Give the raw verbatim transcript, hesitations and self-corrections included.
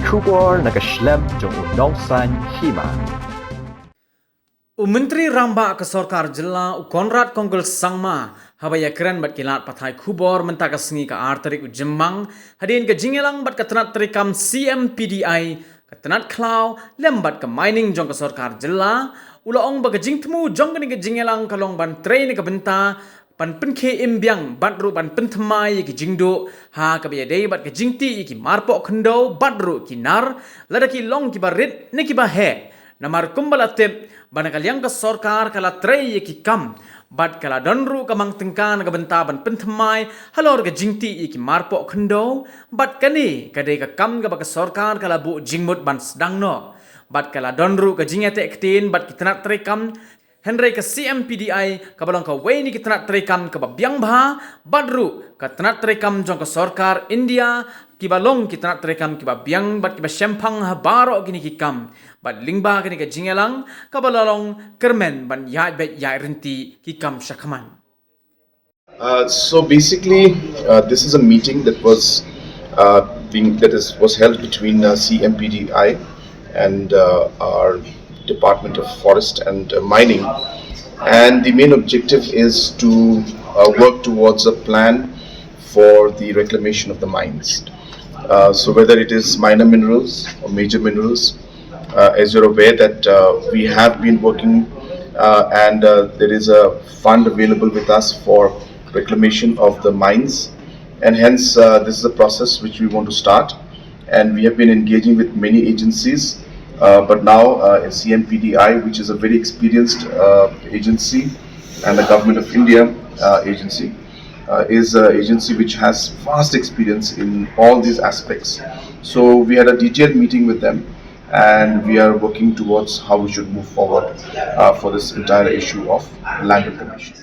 Khubor na ka shlem jong u nongsan hima. U Myntri Rangbah ka Sorkar Jylla u Conrad Kongkul Sangma haba ïakren bad ki lad pathai khubor mynta ka sngi ka ar tarik u Jymmang, hadien ka jingïalang bad ka tnat treikam C M P D I, ka tnat khlaw lem bad ka mining jong ka Sorkar Jylla, u la ong ba ka jingthmu jong kane ka jingïalang ka long ban trei na ka bynta ban pynkhie im biang bad ruh ban pynthymmai ïa ki jingduh ha kaba ïadei bad ka jingtih ïa ki marpoh khyndew bad ruh ki nar, lada ki long kiba rit ne kiba heh. Namar kumba la tip ba na ka liang ka sorkar ka la trei ïa ki kam bad ka la don ruh ka mang tyngka na ka bynta ban pynthymmai halor ka jingtih ïa ki marpoh khyndew, bad kane ka dei ka kam kaba ka sorkar ka la buh jingmut ban sdang noh. Bad ka la don ruh ka jingïateh ktien bad ki tnat treikam, hynrei ka C M P D I kaba long kawei na ki tnat treikam kaba biang bha, bad ruh ka tnat treikam jong ka sorkar India kiba long ki tnat treikam kiba biang bad kiba shemphang ha baroh kine ki kam. Bad lyngba kane ka jingïalang kaba la long kyrmen ban ïaid beit ïaid ryntih ki kam shakhmat. Uh, so basically, uh, this is a meeting that was uh, being that is was held between uh, C M P D I and uh, our Department of Forest and uh, Mining, and the main objective is to uh, work towards a plan for the reclamation of the mines. Uh, so whether it is minor minerals or major minerals, uh, as you're aware that uh, we have been working uh, and uh, there is a fund available with us for reclamation of the mines, and hence uh, this is a process which we want to start, and we have been engaging with many agencies, uh, but now uh, C M P D I, which is a very experienced uh, agency and a Government of India uh, agency, uh, is an agency which has vast experience in all these aspects. So we had a detailed meeting with them, and we are working towards how we should move forward uh, for this entire issue of land reclamation.